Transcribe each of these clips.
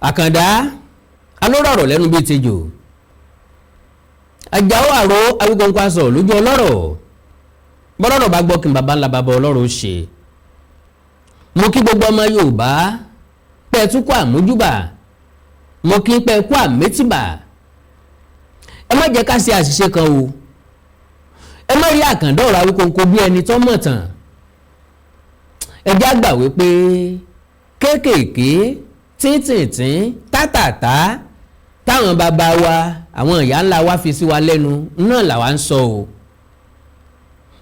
Àkàndá alórọ̀rọ̀ lẹ́nu bíi tejò, Àjàó àrò Awíkóńkó aṣọ lójú ọlọ́rọ̀. Bọ́lọ́rọ̀ bá gbọ́ kí n bàbá ńlá bàbá ọlọ́rọ̀ ó ṣe. Mo kí gbogbo ọmọ Yorùbá pẹ́ tún kó àmójúbà, mo kí pẹ́ kó àmétìbà. Ẹ má jẹ́ ká ṣe àṣìṣe kan o. Ẹ má rí Àkàndá ọ̀rọ̀ Awíkóńkó bí ẹni tó mọ̀ tán. Ẹ já gbà wípé kéékèèké, tíntìntín, tátàtá táwọn bàbá wa, àwọn ìyá ńlá wa fi sí wa lẹ́nu náà làwa ń sọ o.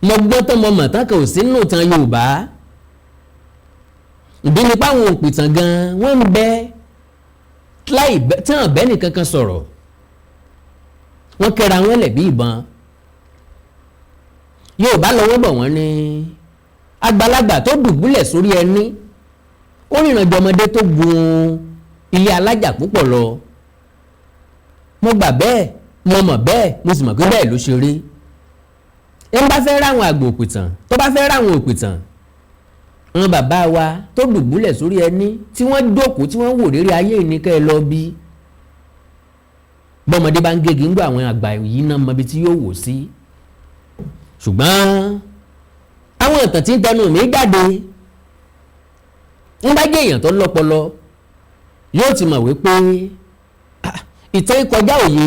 Mo gbọ́ tán, mo mọ̀ tán kò sí nínú ìtàn Yorùbá. Ìdí ni páwọn òpìtàn gan wọ́n ń bẹ láì tán ọ̀bẹ nìkan kan sọ̀rọ̀, wọ́n kẹra wọn lẹ̀ bí ìbọn. Yorùbá lọ, wọ́n bọ̀, wọ́n ní àgbàlagbà tó dùbúlẹ̀ sórí ẹní ó rìnrìn àjò ọmọdé tó gun ilé alájà púpọ̀ lọ. Mo gbà bẹ́ẹ̀, mo mọ̀ bẹ́ẹ̀, mo sì mọ̀ pé bẹ́ẹ̀ ló ṣe rí. Ẹ ń bá fẹ́ ráwọn àgbò òpìtàn, tó bá fẹ́ ráwọn òpìtàn, àwọn bàbá wa tó dùbúlẹ̀ sórí ẹní tí wọ́n jókòó, tí wọ́n wò rírí ayé ní kẹ́ ẹ lọ bí. Bọ́mọdé bá ń gégi ń gbọ́, àwọn àgbà yìí náà mọ ibi tí yóò wò sí. Ṣùgbọ́n àwọn ìtàn tí ń tẹnu mi jáde, ń bá jẹ́ èèyàn tó lọ́pọlọ, yóò ti mọ̀ wípé ìtàn ìkọjá òye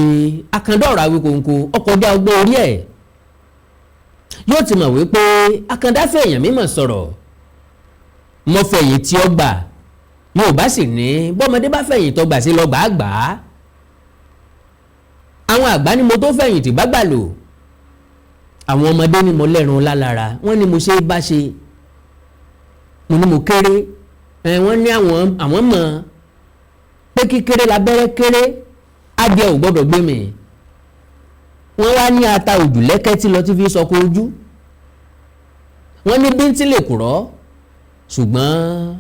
Àkàndá ọ̀rọ̀ Awíkóńkó, ọkọjá ọgbọ́n orí ẹ̀. Yóò ti mọ̀ wípé Àkàndá fẹ́ èèyàn mímọ̀ sọ̀rọ̀. Mo fẹ̀yìn tí ó gbà, yóò bá sì ní bọ́mọdé bá fẹ̀yìn tó gbà sí lọ gbà á gbà á. Àwọn àgbà ni mo tó fẹ̀yìn tì bá gbà lò. Àwọn ọmọdé ni mo lẹ́rùn lálára, wọ́n ní mo ṣe é bá ṣe. Mo ní mo kéré ẹ, wọ́n ní àwọn mọ̀ pé kíkéré labẹ́rẹ́ kéré, adìẹ ò gbọ́dọ̀ gbé mi. Wọ́n wá ní ata òjò lẹ́kẹ́ tí lọ tí fi sọkò ojú. Wọ́n ní bíntín lè kúrọ́, ṣùgbọ́n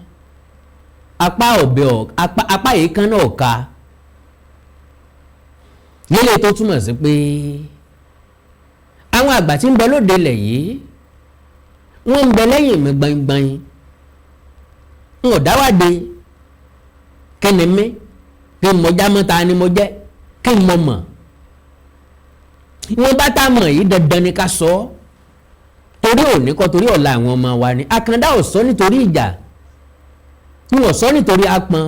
apá ọ̀bẹ apá èékánná ọ̀ka nílé, tó túmọ̀ sí pé àwọn àgbà tí ń bẹ lóde ilẹ̀ yìí, wọ́n ń bẹ lẹ́yìn mi gbọ̀ngbọ̀n. N ò dáwàde kí ni mí, kí n mọ jámọ́, ta ni mo jẹ́, kí n mọ mọ̀. Wọ́n bá tá a mọ̀ yìí, dandan ni ká sọ ọ́, torí òní kọ́, torí ọ̀la àwọn ọmọ wa ni. Àkàndá ò sọ nítorí ìjà, n ò sọ nítorí apọn,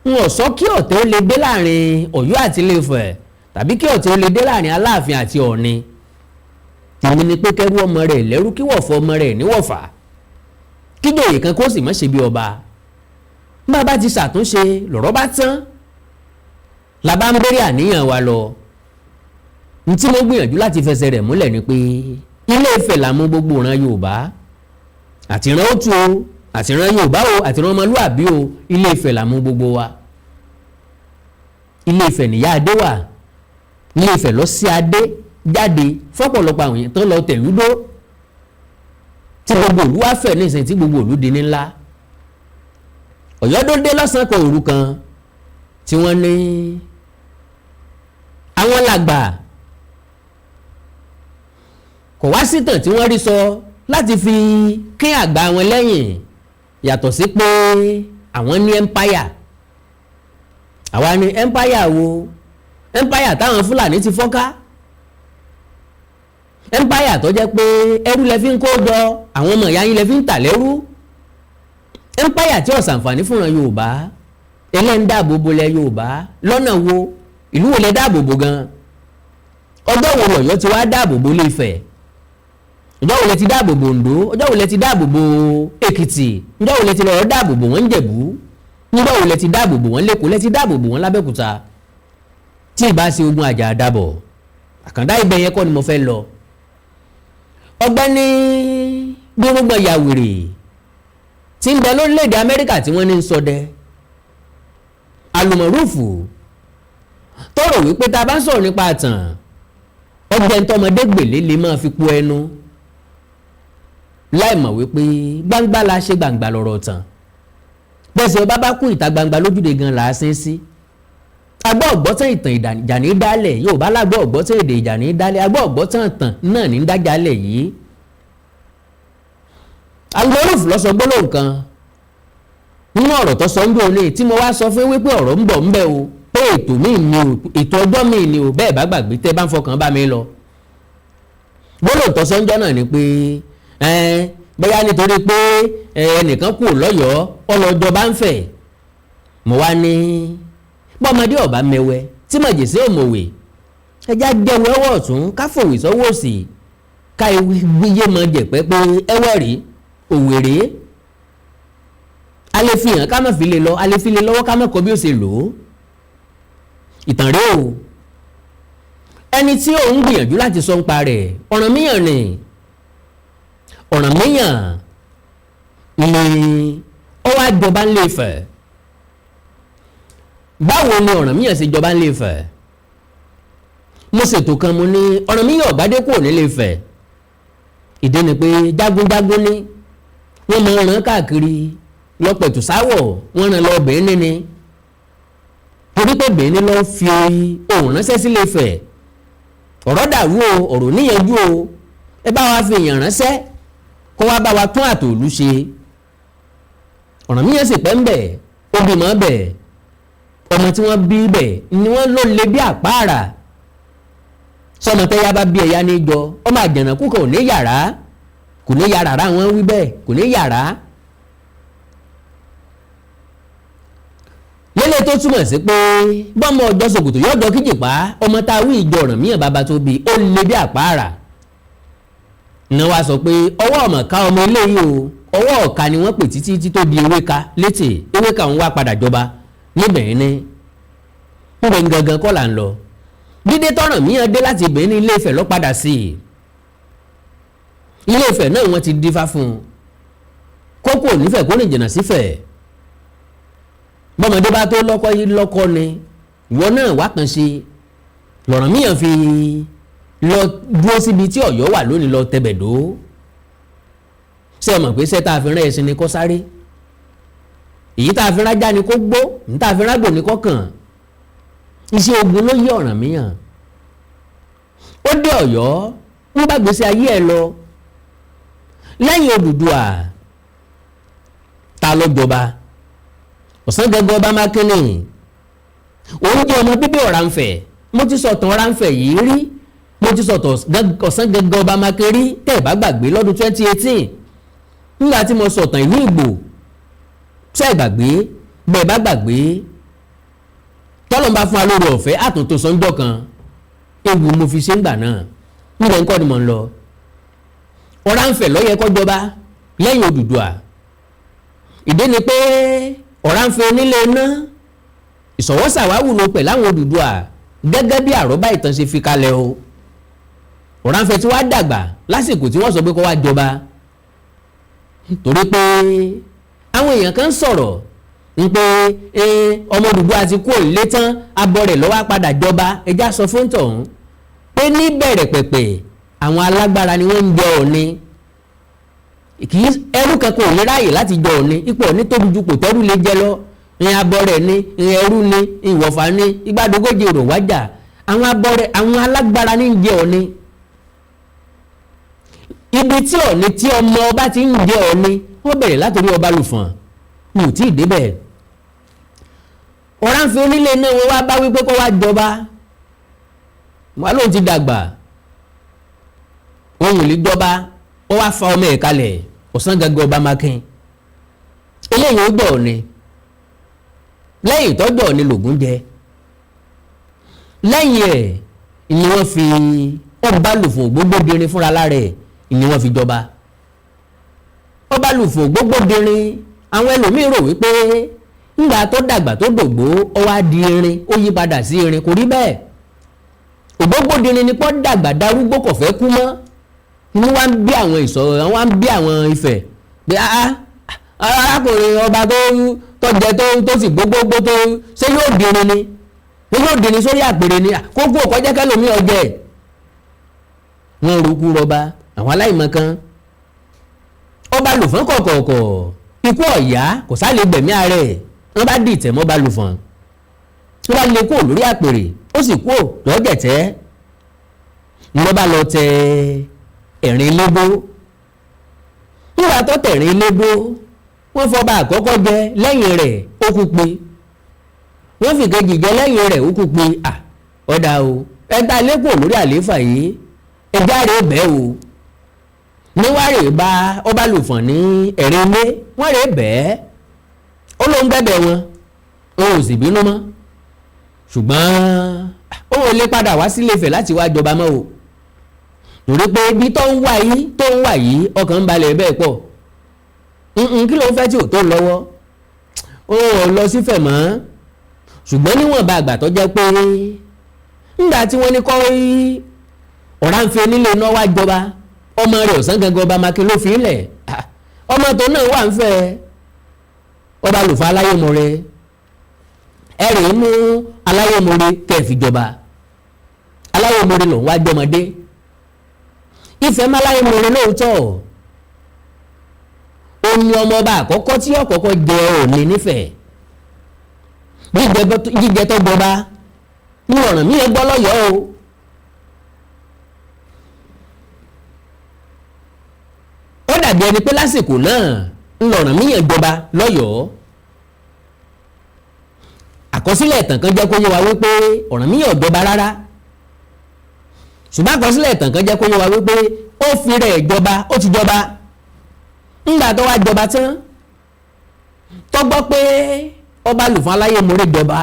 n ò sọ kí ọ̀tẹ̀ ó lè dé láàrin Ọ̀yọ́ àti Ilé-Ifẹ̀, tàbí kí ọ̀tẹ̀ ó lè dé láàrin Aláàfin àti Ọ̀ọ̀ni. Tèmi ni pé kẹ́rú ọmọ rẹ̀ lẹ́rú, kí wọ̀fọ̀ ọmọ rẹ̀ níwọ̀fà, kíjòyè kan kó sì má ṣe bí ọba. Bá a bá ti ṣàtúnṣe, lọ̀rọ̀ bá tán, la bá ń bẹ̀rẹ̀ àníyàn wa lọ. N tí mo gbìyànjú láti fẹsẹ̀ rẹ̀ múlẹ̀ ni pé Ilé Ifẹ̀ là mú gbogbo ìran Yorùbá, àtìrán òtù o, àtìrán Yorùbá o, àtìrán ọmọlúàbí o, Ilé Ifẹ̀ là mú gbogbo wa. Ilé Ifẹ̀ nìyá adé wà. Ilé Ifẹ̀ lọ sí adé jáde fọ́pọ̀lọpọ̀ àwọn èèyàn tó lọ tẹ̀lúdó, tí gbogbo ìlú wá fẹ̀ nísìnyí, tí gbogbo ìlú di ní ńlá. Ọ̀yọ́ tó dé lọ́sàn-án kan òru kan tí wọ́n ní àwọn làgbà, kò wá sítàn tí wọ́n rí sọ láti fi kín àgbà wọn lẹ́yìn, yàtọ̀ sí pé àwọn ní empire. Àwa ní empire wo? Empire táwọn Fúlàní ti fọ́nká, empire tó jẹ́ pé ẹrú lẹ fi ń kó jọ, àwọn ọmọ ìyá yín lẹ fi ń tà lẹ́rú, empire tí ó ṣàǹfààní fúnra Yorùbá. Ẹlẹ́ ń dáàbò bo lẹ Yorùbá lọ́nà wo? Ìlú wo lẹ dáàbò bo gan? Ọjọ́ wo lọ̀yọ́ ti wá dáàbò bo Ilé-Ifẹ̀? Ọjọ́ wo lẹ ti dáàbò bo Oǹdó? Ọjọ́ wo lẹ ti dáàbò bo Èkìtì? Ọjọ́ wo lẹ ti lọ́ọ́ dáàbò bo wọ́n Jẹ̀bú? Nígbà wo lẹ ti dáàbò bò wọ́n lÉkòó, lẹ ti dáàbò bò wọ́n lábẹ́òkúta, tí ì bá ṣe ogun àjà àdàbọ̀? Àkàndá, ibẹ̀ yẹn kọ́ ni mo fẹ́ lọ. Ọ̀gbẹ́ni gbórúgbọ̀n yàwèrè tí ń bẹ lórílẹ̀‐èdè Amẹ́ríkà tí wọ́n ní ń ṣọdẹ alùmọ̀rúfù, tọrọ wípé tá a bá ń sọ̀rọ̀ nípa àtàn ọgbẹ́ ntọ́mọdé gbèlé lè máa fi po ẹnu, láì mọ̀ wípé gbangba la ṣe gbangba lọ̀rọ̀ tàn. Bẹ́sẹ̀ ọba bá kú, ìta gbangba lójúde gan là á sín sí. Agbọ́ ọ̀gbọ́tàn ìtàn ìjà ní dálẹ̀. Yóò bá lágbọ́ ọ̀gbọ́tàn èdè, ìjà ní dálẹ̀. Agbọ́ ọ̀gbọ́tàn ìtàn náà ní dájálẹ̀ yìí. Alùmọ̀rúfù ló sọ gbólóhùn kan. Nínú ọ̀rọ̀ tó sọ ń jò ní tí mo wá sọ fún wípé ọ̀rọ̀ ń bọ̀ ń bẹ̀ o, pé ètò míì ni o, ètò ọjọ́ míì ni o. Bẹ́ẹ̀ bá gbàgbé, tẹ́ bá ń fọkàn bá mi lọ, gbólóhùn tó sọ ń jọ́ náà ni pé bóyá nítorí pé ẹnìkan kù lọ́yọ̀ọ́, ọlọ́jọ́ bá ń fẹ̀. Mo wá ní bọ́mọdé ọ̀bá mẹ́wẹ́ tí màjèsí òmòwè, ẹja jẹ́wọ́ ọwọ́ ọ̀tún ká fòwì sọ́wọ́ òsì, ká iye mọ jẹ̀pẹ́ pé ẹwẹ́ rí òwèrè. A lè fi hàn ká má fi lè lọ, a lè fi lè lọ́wọ́ ká má kọ́ bí ó ṣe lò ó. Ìtàn rèé o. Ẹni tí òun gbìyànjú láti sọ ń pa rẹ̀, Ọ̀rànmíyàn ni. Ọ̀rànmíyàn ni ó wá jọba ńlẹ̀ Ifẹ̀. Báwo ni Ọ̀rànmíyàn ṣe jọba ńlẹ̀ Ifẹ̀? Mo ṣètò kan, mo ní Ọ̀rànmíyàn ọ̀bádé kúrò nílé Ifẹ̀. Ìdí ni pé jagunjagun ni wọ́n máa ń rán káàkiri lọ́pẹ̀tù sáwọ̀. Wọ́n rán lọ Bẹ̀ẹ́ní ni, torí pé Bẹ̀ẹ́ní ló fi ohùn ránṣẹ́ sílé Ifẹ̀. Ọ̀rọ̀ dàrú o, ọ̀rọ̀ níyanjú o, ẹ bá wa fi èèyàn ránṣẹ́ kó wá bá wa tún àtòlú ṣe. Ọ̀rànmíyàn sì pẹ́ ń bẹ̀, ó bímọ bẹ̀. Ọmọ tí wọ́n bí bẹ̀ ni wọ́n ló lé bí àpáàrà sọmọ tẹ́yà bá bí ẹ̀yà ní jọ. Ọmọ àjànàkú kò ní yàrá, kò ní yàrá rà, wọ́n wí bẹ́ẹ̀, kò ní yàrá. Lélẹ̀ tó túmọ̀ sí pé bọ́mọ ọjọ́ ṣòkòtò yọjọ́ kíjìpá. Ọmọ tá a wí ìjọ Ọ̀rànmíyàn bàbá tó bí, ó lé bí àpáàrà ní wàá sọ pé ọwọ́ ọmọ ká ọmọ eléyìí o. Ọwọ́ ọ̀ka ni wọ́n pè títí tí tó di ewéka létè. Ewéka ń wá padà jọba níbẹ̀ ní níbẹ̀ gangan kọ́ là ń lọ. Dídé tọ́rànmíyàn dé láti ibẹ̀ ní Ilé Ifẹ̀ ló padà sí i. Ilé Ifẹ̀ náà wọ́n ti dífá fún un kókó nífẹ̀ẹ́ kó rìn jìnnà sífẹ̀ẹ́. Bọ́mọdé bá tó lọ́kọ́ yìí lọ́kọ́ ni ìwọ náà wá kàn ṣe. Lọ̀rànmíyàn fi lọ dúró síbi tí Ọ̀yọ́ wà lónìí, lọ tẹbẹ̀dó. Ṣé ẹ mọ̀ pé ṣé tá a fi rán ẹṣin ni kó sáré, èyí tá a fi rájá ni kó gbó, èyí tá a fi rágbò ni kó kàn. Iṣẹ́ ogun ló yí Ọ̀rànmíyàn. Ó dé Ọ̀yọ́, ń bá gbèsè ayé ẹ lọ. Lẹ́yìn Odùduwà, ta ló jọba? Ọ̀sán Gangan Ọba Mákínì. Òun jẹ́ ọmọ bíbí Ọ̀rànfẹ̀. Mo ti sọ̀tàn Ọ̀rànfẹ̀ yìí rí, mo ti sọ̀tàn Ọ̀sán Gangan Ọba Mákínì rí, tẹ́ ẹ̀ bá gbàgbé, lọ́dún 2018 nígbà tí mo sọ̀tàn ìlú Ìgbò. Ṣé ẹ gbàgbé? Bẹ́ẹ̀ bá gbàgbé, tọ́lọ́n bá fún wa lórí ọ̀fẹ́ àtúntò sọ́njọ́ kan, ewu mo fi ṣe ń gbà náà. Níbẹ̀ ń kọ́ ni mò ń lọ. Ọ̀rànfẹ̀ ló yẹ kó jọba lẹ́yìn Odùduwà. Ìdí ni pé Ọ̀rànfẹ̀ onílé iná ìṣọ̀wọ́sàwáwù ló pẹ̀ láwọn Odùduwà, gẹ́gẹ́ bí àrọ́bá ìtàn ṣe fi kalẹ̀ o. Ọ̀rànfẹ̀ tí wàá dàgbà lásìkò tí wọ́n sọ pé kó wá jọba, torí pé àwọn èèyàn kan sọ̀rọ̀ ń pé ọmọ Odùduwà ti kú òlé tán, abọ́ rẹ̀ lọ́wọ́ padà jọba. Ẹja sọ fún tọ̀hún pé ní bẹ̀rẹ̀ pẹ̀pẹ̀, àwọn alágbára ni wọ́n ń jẹ Ọ̀ọ̀ni. Kì í ẹrú kankan ò lè ráàyè láti jẹ Ọ̀ọ̀ni. Ipò Ọ̀ọ̀ni tóbi ju kò tẹ́rù lè jẹ lọ. Ní abọ́ rẹ̀ ní ẹrú ní ìwọ̀fà ní igbádogójì èrò wájà. Àwọn abọ́ rẹ̀, àwọn alágbára ní ń jẹ Ọ̀ọ̀ni. Ibi tí Ọ̀ọ̀ni tí ọmọ ọba ti ń jẹ Ọ̀ọ̀ni, wọ́n bẹ̀rẹ̀ látòrí ọba Lùfọ̀n. Mi ò tí ì débẹ̀. Ọ̀rànfẹ̀ onílé náà, wọ́n wá bá wípé kó wá jọba. Wọ́n lóun ti dàgbà, òun ò lè jọba. Ó wá fa ọmọ ẹ̀ kalẹ̀, Ọ̀sán Gangan Ọba Mákin. Eléyìí ó gbọ́ Ọ̀ọ̀ni. Lẹ́yìn ìtọ́jú Ọ̀ọ̀ni lògùn jẹ. Lẹ́yìn ẹ̀ ni wọ́n fi ọba Lùfọ̀n Ògbógbódirin fúnra lára ẹ̀ ni wọ́n fi jọba. Ọba Lùfọ̀n Ògbógbódirin, àwọn ẹlòmíín rò wípé ńgbà tó dàgbà tó dògbó, ó wá di irin, ó yí padà sí irin. Kò rí bẹ́ẹ̀. Ògbógbódirin ni pọ́ dàgbà darúgbó, kò fẹ́ kú mọ́. Inú wa ń bí àwọn ìsọ̀rọ̀, wọ́n ń bí àwọn Ifẹ̀ pé arákùnrin ọba tó jẹ tó sì gbogbogbò tó ṣé yóò dirin ni, yóò dirin sórí àpèrè ni, kókó ọkọjẹ́ kẹlòmí ọjẹ́. Wọ́n rúkú rọba àwọn aláìmọ̀kan. Ọba Lùfọ́n kọ̀kọ̀ọ̀kọ̀ ikú ọ̀yá kò sálè gbẹ̀mí ààrẹ. Wọ́n bá dìtẹ̀ mọ́ ọba Lùfọ́n, wọ́n bá lè kúrò lórí àpèrè, ó sì kúrò lọ́gẹ̀tẹ́. Ní wọ́n bá lọ tẹ ẹ̀rín légbó. Nígbà tó tẹ̀rín légbó Wọ́n fọba àkọ́kọ́ jẹ, lẹ́yìn rẹ̀ ó kú pé. Wọ́n fi kejì jẹ, lẹ́yìn rẹ̀ ó kú pé. À ọ̀dà o, ẹ̀ta lẹ́kọ̀ọ́ lórí àlééfà yìí, ẹja rè bẹ́ẹ̀ o. Níwárè bá ọba lùfọ̀n ní ẹ̀rín ilé, wọ́n rè bẹ́ẹ̀, ó ló ń bẹ̀bẹ̀ wọn, òun ò sì bínú mọ́, ṣùgbọ́n òun ò lè padà wá sílé Ifẹ̀ láti wá jọba mọ́ o, torí pé ibi tó ń wà yìí, tó ń wà yìí, ọkàn ń balẹ̀ bẹ́ẹ̀ pọ̀. Kí ló ń fẹ́ tí ò tó lọ́wọ́? Òun ò lọ sífẹ̀ mọ́, ṣùgbọ́n níwọ̀nba àgbà tó jẹ́ pé ńgbà tí wọ́n ní kọ́ Ọ̀rànfẹ́ nílé iná wá jọba, ọmọ rẹ̀ ọ̀sán gangan ọba Makin ló fi lẹ̀, ọmọ tó náà wà ń fẹ́ ọba lùfọ́ aláyémọ̀rẹ́, ẹ rèé mú aláyémọ̀rẹ́ kẹ́ fi jọba. Aláyémọ̀rẹ́ lòún wá jọmọdé Ifẹ̀ má aláyémọ̀rẹ́ lóòótọ́. Ó ní ọmọ ọba àkọ́kọ́ tí ọ̀kọ́kọ́ jẹ Ọọ̀ni nífẹ̀ẹ́. Jíjẹ tó jọba ní Ọ̀rànmíyàn gbọ́ lọ́yọ̀ọ́ o. Ó dàbí ẹni pé lásìkò náà ńlọrọ̀míyàn jọba lọ́yọ̀ọ́. Àkọsílẹ̀ ìtàn kan jẹ́ kó yé wa wípé Ọ̀rànmíyàn jọba rárá, ṣùgbọ́n àkọsílẹ̀ ìtàn kan jẹ́ kó yé wa wípé ó fi rẹ̀ jọba, ó ti jọba. Ńgbà tó wá jọba tán, tó gbọ́ pé ọba lùfọ́n aláyémọ̀rẹ́ jọba,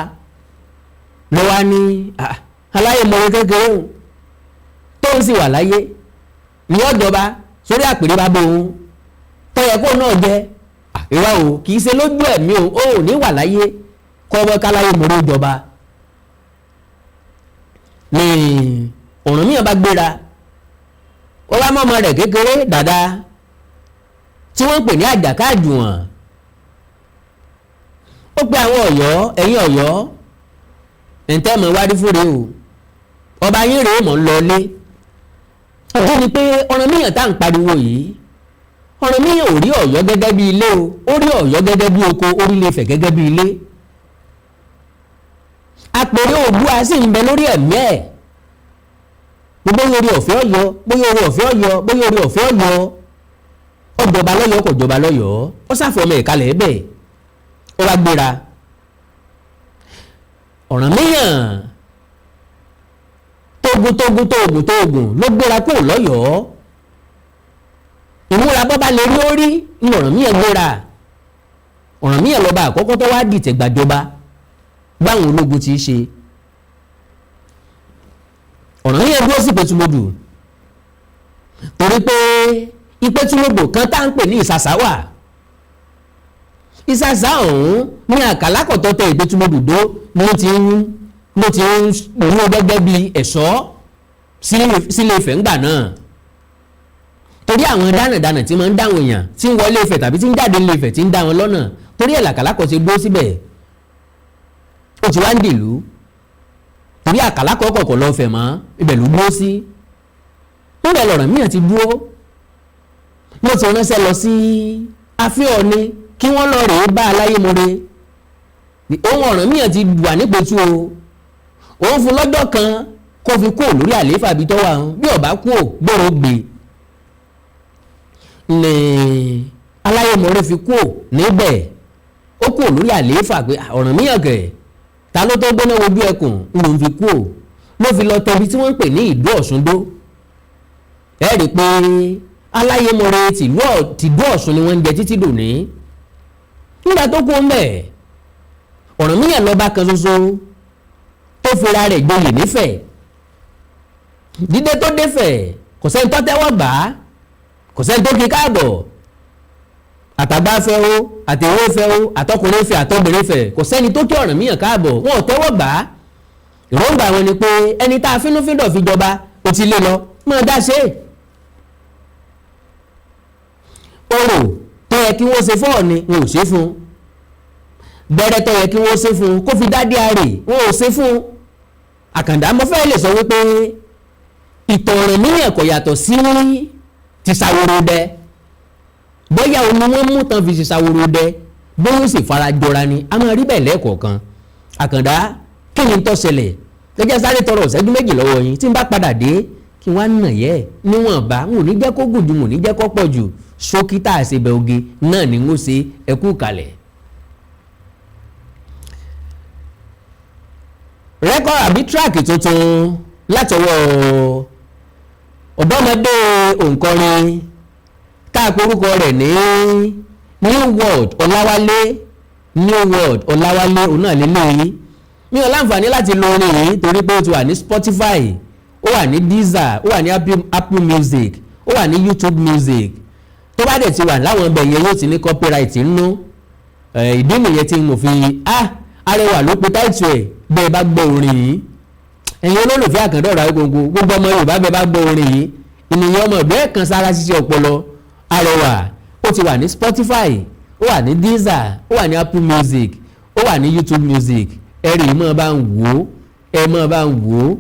ló wá ní aláyémọ̀rẹ́ kékeré o tó ń sì wà láyé ni ó jọba sórí àpèrè bàbá òun tó yẹ kó náà jẹ. Ìwà o, kì í ṣe lójú ẹ̀mí o, ó ò ní wà láyé kọ́ ọmọ káláyémọ̀rẹ́ jọba. Ní Ọ̀rànmíyàn bá gbéra, ó bá mọ́mọ́ rẹ̀ kékeré dàda tí wọ́n ń pè ní Àjàká Àjùwọ̀n. Ó pe àwọn Ọ̀yọ́, ẹ̀yin Ọ̀yọ́, ǹtẹ́ mọ̀ wárí fúre o, ọba yín rèé, mọ̀ ń lọ lé. Ọ̀hún ni pé Ọ̀rànmíyàn tá à ń pariwo yìí, Ọ̀rànmíyàn ò rí Ọ̀yọ́ gẹ́gẹ́ bí ilé o, ó rí Ọ̀yọ́ gẹ́gẹ́ bí oko, ó rí Ilé-Ifẹ̀ gẹ́gẹ́ bí ilé. Àpèrè Oòduà sì ń bẹ lórí ẹ̀mí ẹ̀. Gbogbo orí ọ̀fẹ́ Ọ̀yọ́, bóyá orí ọ̀fẹ́ Ọ̀yọ́, bóyá orí ọ̀fẹ́ Ọ̀yọ́, ó jọba lọ́yọ̀ọ́, kò jọba lọ́yọ̀ọ́, ó sáfọmọ ìkalẹ̀ ẹ̀bẹ̀, ó wá gbéra. Ọ̀rànmíyàn tógun tógun tóògùn tóògùn ló gbéra kúrò lọ́yọ̀ọ́. Ìmúra bọ́ba lè rí orí ní Ọ̀rànmíyàn gbéra. Ọ̀rànmíyàn lọ́ba àkọ́kọ́ tó wá dìtẹ̀ gbàjọba báwọn ológun ti ṣe. Ọ̀rànmíyàn dúró sí Ìpẹ̀tùmọdù, torí pé Ìpẹ̀tùmọdù kan tá à ń pè ní Ìsàsà wà. Ìsàsà ọ̀hún ní àkàlákọ̀tọ̀ tẹ Ìpẹ̀tùmọdù dó ló ti ń mú gẹ́gẹ́ bí ẹ̀ṣọ́ sílé Ifẹ̀ ńgbà náà, torí àwọn dánàdánà tí máa ń dáwọn èèyàn tí ń wọlé Ifẹ̀ tàbí tí ń jáde ilé Ifẹ̀ tí ń dá wọn lọ́nà, torí ẹ̀ làkàlákọ̀ ṣe dúró síbẹ̀. Ó ti wá ń dìlú, torí àkàlákọ̀ kọ̀ọ̀kọ̀ lọ fẹ̀ mọ́, ibẹ̀ ló dúró sí. Níbẹ̀ l'Ọ̀rànmíyàn ti dúró, ló ti ránṣẹ́ lọ sí afẹ́ Ọọ̀ni kí wọ́n lọ rèé bá aláyémọ̀rẹ́. Òun Ọ̀rànmíyàn ti wà nípẹ̀tù o, òun fún lọ́jọ́ kan kó fi kúrò lórí àlééfà bí tọ́wọ́ àwọn, bí ọ̀bá kúrò gbòòrò gbé ní aláyémọ̀rẹ́ fi kúrò níbẹ̀. Ó kúrò lórí àlééfà pé Ọ̀rànmíyàn kẹ̀ ta ló tó gbóná wojú ẹkùn ló ń fi kúrò, ló fi lọ tẹbi tí wọ́n ń pè ní Ìdó Ọ̀ṣundó. Ẹ rí i pé aláyémọ̀rẹ́ tìlú Ọ̀ṣun ni wọ́n ń jẹ títí dòní. Nígbà tó kú mbẹ̀, Ọ̀rànmíyàn lọ́ba kan ṣoṣo tó fira rẹ̀ gboyè nífẹ̀ẹ́. Dídé tó défẹ̀, kò sẹ́ni tó tẹ́wọ́ gbà á, kò sẹ́ni tó kí káàbọ̀. Àtàgbà fẹ́ o, àtẹ̀wé fẹ́ o, àtọkùnrin fẹ́, àtọbìnrin fẹ́, kò sẹ́ni tó kí Ọ̀rànmíyàn káàbọ̀, wọn ò tẹ́wọ́ gbà á. Èròǹgbà wọn ni pé ẹni tá a fínúfíndọ̀ fi jọba ó ti lé lọ, máa dá ṣe é. Orò tó yẹ kí wọ́n ṣe fún Ọọ̀ni, wọn ò ṣe fún un. Bẹ̀rẹ̀ tó yẹ kí wọ́n ṣe fún un kó fi dádé àrè, wọn ò ṣe fún un. Àkàndá mo fẹ́ lè sọ wípé ìtàn Ọ̀rànmíyàn kò yàtọ̀ sí ti Ṣaworoidẹ. Bóyá omi wọn mú tán fi ṣe Ṣaworoidẹ, bóyá ó sì fara jọra ni, a máa rí bẹ́ẹ̀ lẹ́ẹ̀kọ̀ọ̀kan. Àkàndá, kí ni tó ṣẹlẹ̀? Gẹ́gẹ́ sáré tọrọ ìṣẹ́jú méjì lọ́wọ́ yín, tí n bá padà dé kí Kí wọ́n á nà yẹ́ níwọ̀nba, n ò ní jẹ́ kó gùn jù, n ò ní jẹ́ kó pọ̀ jù. Ṣókí tá a ṣe bẹ̀ oge náà ni n ó ṣe. Ẹkú kalẹ̀. Record àbí track tuntun látọwọ́ ọ̀dọ́mọdé òǹkọrin tá a porúkọ rẹ̀ ní New World Ọláwálé. New World Ọláwálé òun náà lélẹ́yìí. Mi ò láǹfààní láti lo orin yìí torí pé ó ti wà ní Spotify, ó wà ní Deezer, ó wà ní Apple Music, ó wà ní YouTube Music. Tó bá dẹ̀ ti wà láwọn ibẹ̀ yẹn, yóò ti ní copyright nínú. Ìdí nìyẹn tí mo fi Arẹwà ló pe title ẹ̀. Bẹ́ẹ̀ bá gbọ́ orin yìí, ẹ̀yin olólùfẹ́ Àkàndá Ọ̀rọ̀ Awíkonko, gbogbo ọmọ Yorùbá, bẹ́ẹ̀ bá gbọ́ orin yìí, ènìyàn ọmọ ìbẹ́ẹ̀ kan sára ṣiṣẹ́ ọpọlọ. Arẹwà, ó ti wà ní Spotify, ó wà ní Deezer, ó wà ní Apple Music, ó wà ní YouTube Music. Ẹ rí i, mọ́ bá ń wò ó, ẹ mọ́ bá ń wò ó,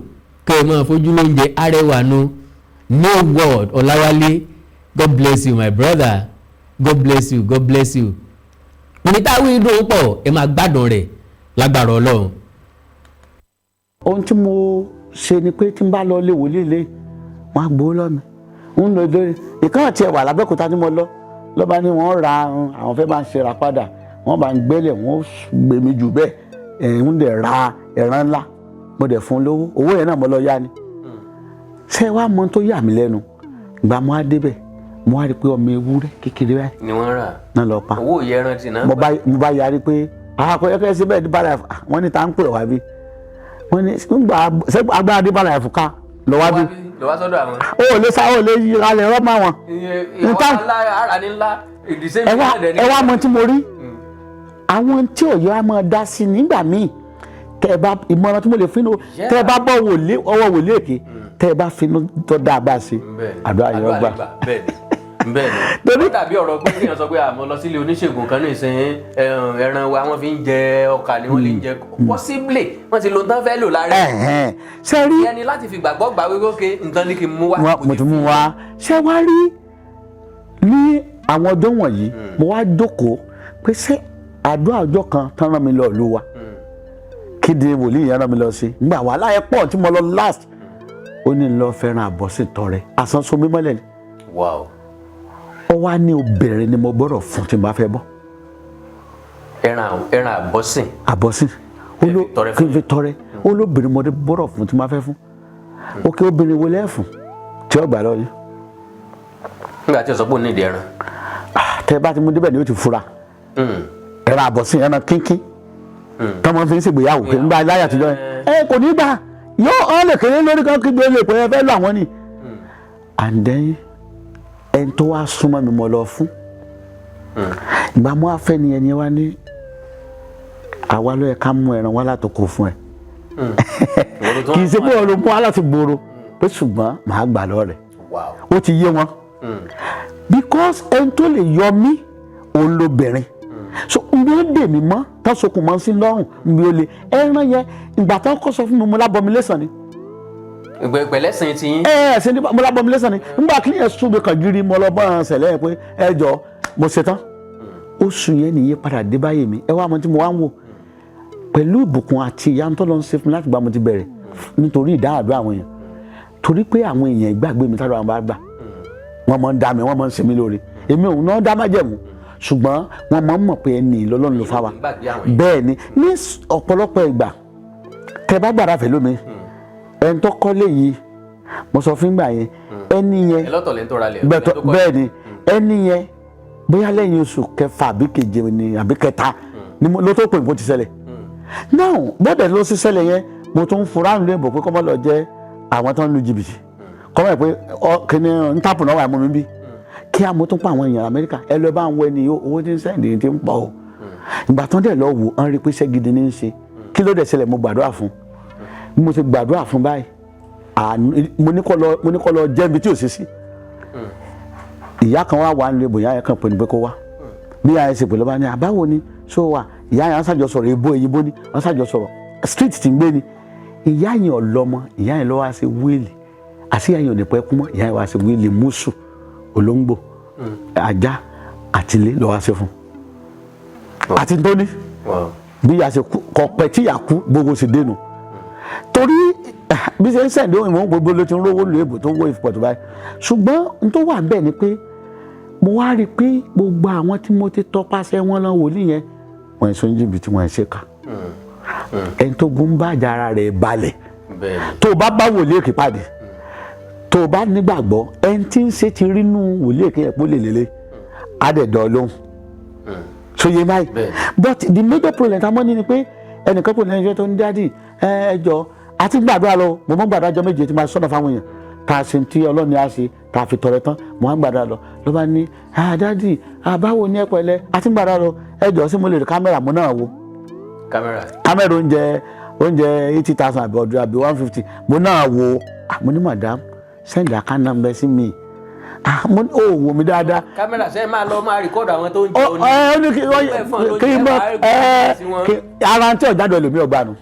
kẹ́ ẹ mọ́ fojú lóúnjẹ. Arẹwà nu, New World Ọláwálé. God bless you, my brother. God bless you, God bless you. Onítàwí dùn pọ̀, ẹ máa gbádùn rẹ̀ lágbára Ọlọ́run. Ohun tí mo ṣe ni pé tí n bá lọ lé wòlíì lé, wọn á gbowó lọ́ mi, ń lọ lórí ìkànnì tí ẹ wà lábẹ́òkúta tí mo lọ lọ́ba ní wọ́n ra àwọn fẹ́ bá ń ṣe ra padà, wọ́n bá ń gbẹ́lẹ̀, wọ́n gbé mi jù bẹ́ẹ̀. Ẹ̀ ń dẹ̀ ra ẹran ńlá, mo dẹ̀ fún lówó. Owó yẹn náà mo lọ yá ni. Ṣé wàá mọ tó yà mí lẹ́nu? Ìgbà mo á débẹ̀, mo wá rí i pé ọmọ ewúrẹ́ kékeré báyìí ni wọ́n rà. Náà lọ pa. Owó ìyẹn rántí náà. Mo bá yarí pé àkọyọkẹ síbẹ̀ ní bára. Wọ́n ní ta ń pè wá bí? Wọ́n ní ńgbà agbára dé bára ẹ̀fọ́ ká lọ wá bí. Lọ wá sọ́dọ̀ àwọn. Ó lè sá, ó lè yí alẹ́ rọ́ mọ́ wọn. Ìwọ ńlá ara ní ńlá ìdísẹ́. Ẹ wá mọ tí mo rí, àwọn tí òye wa máa dá sí nígbà míì, tẹ ẹ bá ìmọ̀ràn tí mo lè finú, tẹ ẹ bá bọ́ wòlé ọwọ́ wòlé èké, tẹ ẹ bá finú tó dáa bá ṣe, àdúrà yẹn gbà. Bẹ́ẹ̀ni, ó dàbí ọ̀rọ̀ pé kéèyàn sọ pé àmọ́ lọ sílé oníṣègùn kan ní ìsìn, ẹran wa wọ́n fi ń jẹ ọkà ni wọ́n lè ń jẹ, possibly wọ́n ti lo tán fẹ́ lò lára ẹ̀. Ṣe rí ẹni láti fi gbàgbọ́ gbà wípé ókè nǹkan ní kí n mú wá. Mo ti mú wá. Ṣé wá rí ní àwọn ọjọ́ wọ̀nyí, mo wá jókòó pé ṣé àdúrà ọjọ́ kan tán rán mi lọ ìlú wa, kéde wòlíì yẹn rán mi lọ sí nígbà wàhálà yẹn pọ̀ tí mo lọ last, ó ní lọ fẹ́ràn àbọ̀sìn tọrẹ àsanso mímọ́lẹ̀ ni. Ó wá ní obìnrin ni mo gbọ́dọ̀ fún tí n bá fẹ́ bọ́. Ẹran àbọ̀sìn. Àbọ̀sìn kí n fi tọrẹ. Ó lóbìnrin mo gbọ́dọ̀ fún tí n bá fẹ́ fún. Ókè, obìnrin wo lẹ́ẹ̀fún tí ó gbà lọ yìí? Nígbà tí o sọ pé òun ní ìdí ẹran. Tẹ bá ti mú débẹ̀ ni ó ti fura. Ẹran àbọ̀sìn, ẹran kínkín tọmọ fi ń ṣègbéyàwó pé nígbà láyà àtijọ́ yẹn, ẹ kò ní gbà, yóò hàn lè kéré lórí kan kí gbé lè pé ẹ fẹ́ lọ àwọn ni. And then ẹni tó wá súnmọ́ mi mo lọ fún, ìgbà mo wá fẹ́ ni ẹni wá ní àwa ló yẹ ká mú ẹran wá látòkò fún ẹ, kì í ṣe pé ọ̀rọ̀ mú wá láti gbòòrò pé, ṣùgbọ́n màá gbà lọ rẹ̀. Ó ti yé wọn because ẹni tó lè yọ mí òun lóbìnrin, so nbí ó dè mí mọ́ tọ́sọkùn mọ́ sí lọ́rùn, nbí ó lè ẹran yẹn. Ìgbà tó kọ́ sọ fún mi, mo lábọ́ mi lẹ́sàn ni. Pẹ̀lẹ́sìn ti yín. Ẹ ẹ ṣe ní mo lábọ́ mi lẹ́sàn ni. Nígbà kí yẹn sún mi kàn jírí, mo lọ bọ́ ṣẹlẹ̀ pé ẹ jọ, mo ṣetán. Oṣù yẹn nìyí padà dé báyìí mi. Ẹ wá mọ tí mo wá ń wò pẹ̀lú ìbùkún àti ìyá tó lọ ń ṣe fún mi láti gbà mo ti bẹ̀rẹ̀ nítorí ìdáhàdúrà àwọn èèyàn, torí pé àwọn èèyàn ìgbàgbé mi tádùn àwọn bá gbà, wọ́n máa ń dá mi, wọ́n máa ń ṣe mí lóore. Èmi òun náà dá májẹ̀mú, ṣùgbọ́n wọ́n máa ń mọ̀ pé ẹni lọ́lọ́run ló fà wá. Bẹ́ẹ̀ ni ní ọ̀pọ̀lọpọ̀ ìgbà tẹ bá gbàrà fẹ́ lómi, ẹni tó kọ́lé yìí, mo sọ fún ìgbà yẹn, ẹni yẹn, bẹ́ẹ̀ ni ẹni yẹn, bóyá lẹ́yìn oṣù kẹfà àbí keje ni àbí kẹta ni ló tó pè kó ti ṣẹlẹ̀ now. Bọ́dẹ̀ ló sì ṣẹlẹ̀ yẹn, mo tún fura ń lé bọ̀ pé kọ́mọ́ lọ jẹ́ àwọn tó ń lu jìbìtì, kọ́mọ́ ẹ̀ pé kíni ń tàpù náà wà mú mi bí kí a mo tún pa àwọn èèyàn Amẹ́ríkà, ẹ lọ bá ń wọ ẹni owó tí ń sẹ́ǹdì tí ń pọ̀ o. Ìgbà tó ń dẹ̀ lọ wò ó, ń rí pé iṣẹ́ gidi ní í ṣe. Kí ló dẹ̀ ṣẹlẹ̀? Mo gbàdúrà fún. Bí mo ṣe gbàdúrà fún báyìí, mo ní kó lọ jẹ́ ibi tí ò sí sí. Ìyá kan wá wà nílé, bòyá yẹn kan pè ní pé kó wá. Bí ìyá yẹn ṣe pè lọ́ba ní àbáwo ni so wà, ìyá yẹn wọ́n ṣàjọ sọ̀rọ̀ èbó èyìnbó ni wọ́n ṣàjọ sọ̀rọ̀, street tí ń gbé ni. Ìyá yẹn ọ̀lọ́mọ, ìyá yẹn ló wá sí will àti ìyá yẹn ò ní pẹ́ kú mọ́. Ìyá yẹn wá sí will, mùsù, olóńgbò, ajá àtìlé ló wá sí fún àti tó ní. Bí ìyá ṣe kú kọ̀pẹ́ tí ìyá kú, gbogbo sì dénú torí Bí ṣe ń send òyìnbó gbogbo ló ti ń rówó lu èbò tó ń wó ìfipọ̀ tó báyìí. Ṣùgbọ́n n tó wà bẹ́ẹ̀ ni pé mo wá rí i pé gbogbo àwọn tí mo ti tọpasẹ̀ wọn lọ wòlíì yẹn, wọ́n ń sọ jìbìtì, wọ́n ń ṣe kà. Ẹni tó gún bàjẹ́ ara rẹ̀ balẹ̀. Tó o bá bá wòlíì èké pàdé, tó o bá nígbàgbọ́, ẹni tí ń ṣe ti rínú wòlíì èké yẹn pé ó lè lélẹ̀, á dẹ̀ dán lóhùn sóye báyìí. But the major problem tá a mọ̀ ní ni pé ẹnìkan kò ní ẹjọ́ tó ń dádì ẹ jọ àti gbàdúrà lọ. Mo mọ̀ gbàdúrà jọ 7 tí máa sọ̀nà fáwọn èèyàn tá a ṣe tí Ọlọ́ni á ṣe tá a fi tọrẹ tán. Mo á ń gbàdúrà lọ, ló bá ní, "Ah, daddy, báwo ni? Ẹ pẹ̀lẹ́, àti gbàdúrà lọ. Ẹ jọ, sí mo lè rí kámẹ́rà?" Mo náà wo Kámẹ́rà. Kámẹ́rà oúnjẹ 80,000 àbí ọdún àbí 150. Mo náà wo. Ah, mo ní, "Madam, send account number sí mi." Ah, mo ní, ó wò mí dáadáa. Kámẹ́rà ṣe máa lọ máa record àwọn tó ń jẹun? Ẹ ó ní kí kí mọ ẹ kí ara tí ọ̀jáde ẹlòmíì ọgbà nù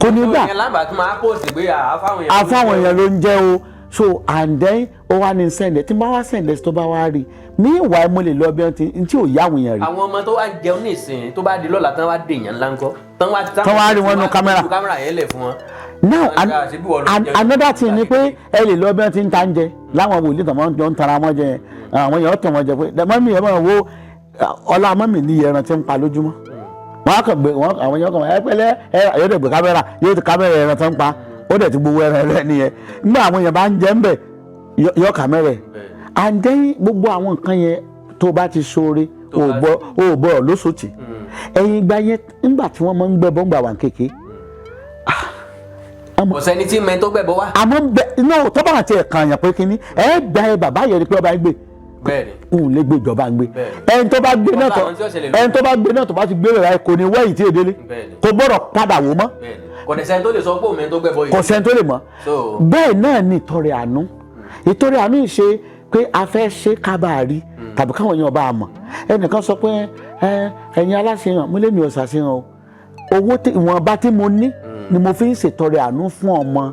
kò ní gbà. Ìyẹn lámbà tó máa post pé àfáwọn èèyàn. Àfáwọn èèyàn ló ń jẹ́ o. So and then ó wá ní send ẹ. Tí n bá wá send ẹ, tó bá wá rí, meanwhile mo lè lọ bí wọ́n ti n tí ò yá àwọn èèyàn rí. Àwọn ọmọ tó wá ń jẹun nísìnyí, tó bá di lọ́la tán wá dèèyàn ńlá ńkọ́? Tán wá Tán wá rí wọn nú kámẹ́rà. Kámẹ́rà yẹn lẹ̀ fún wọn. Now Ṣé bí wọ́n ló ń jẹun? another thing ni pé ẹ lè lọ bí wọ́n ti ń ta ń jẹ láwọn wòlíì tó máa ń tara wọn jẹ. Àwọn èèyàn tàn wọn jẹ pé mummy, ẹ máa wo ọlá mummy ní iye ẹran tí ń pa lójúmọ́. Wọn á kàn gbé wọn, àwọn èèyàn kàn ẹ pẹ̀lẹ́ ẹ, yóò dẹ̀ gbé kámẹ́rà, yóò ti kámẹ́rà ẹran tó ń pa, ó dẹ̀ ti gbowó ẹran rẹ nìyẹn. Nígbà àwọn èèyàn bá ń jẹ ń bẹ̀, yọ kámẹ́rà ẹ̀. And then gbogbo àwọn nǹkan yẹn, tó bá ti ṣoore, ò bọ̀ lóṣòtì. Ẹ̀yìn ìgbà yẹn, nígbà tí wọ́n máa ń gbẹ́ bọ́ngbà wà kéke. Kò sẹ́ni tí mẹ́ni tó gbẹ̀bọ wá. Àmọ́ bẹ no, tó bá àti ẹ̀kan àyàn pé kínní ẹ gba ẹ bàbá yẹn ni pé ọba ń gbé òun lè gbé, ìjọba ń gbé. Ẹni tó bá gbé náà tó Ọ̀tá àwọn tí ó ṣẹlẹ̀ lójú. Ẹni tó bá gbé náà, tó bá ti gbé rẹ̀, kò ní wẹ́yìn tí èdè lé. Kò gbọ́dọ̀ padà wò mọ́. Bẹ́ẹ̀ni, kò dẹ̀ sẹ́ni tó lè sọ pé òun mẹ́ni tó gbẹ̀bọ yìí. Kò sẹ́ni tó lè mọ̀. So bẹ́ẹ̀ náà ni ìtọrẹ àánú. Ìtọrẹ àánú yìí ṣe pé a fẹ́ ṣe kábàárì tàbí káwọn èèyàn bá a mọ̀. Ẹnìkan sọ pé ẹ ẹ̀yin aláṣehàn, mo lé mi ò ṣàṣehàn o. Owó tí ìwọ̀nba tí mo ní ni mo fi ń ṣètọrẹ àánú fún ọmọ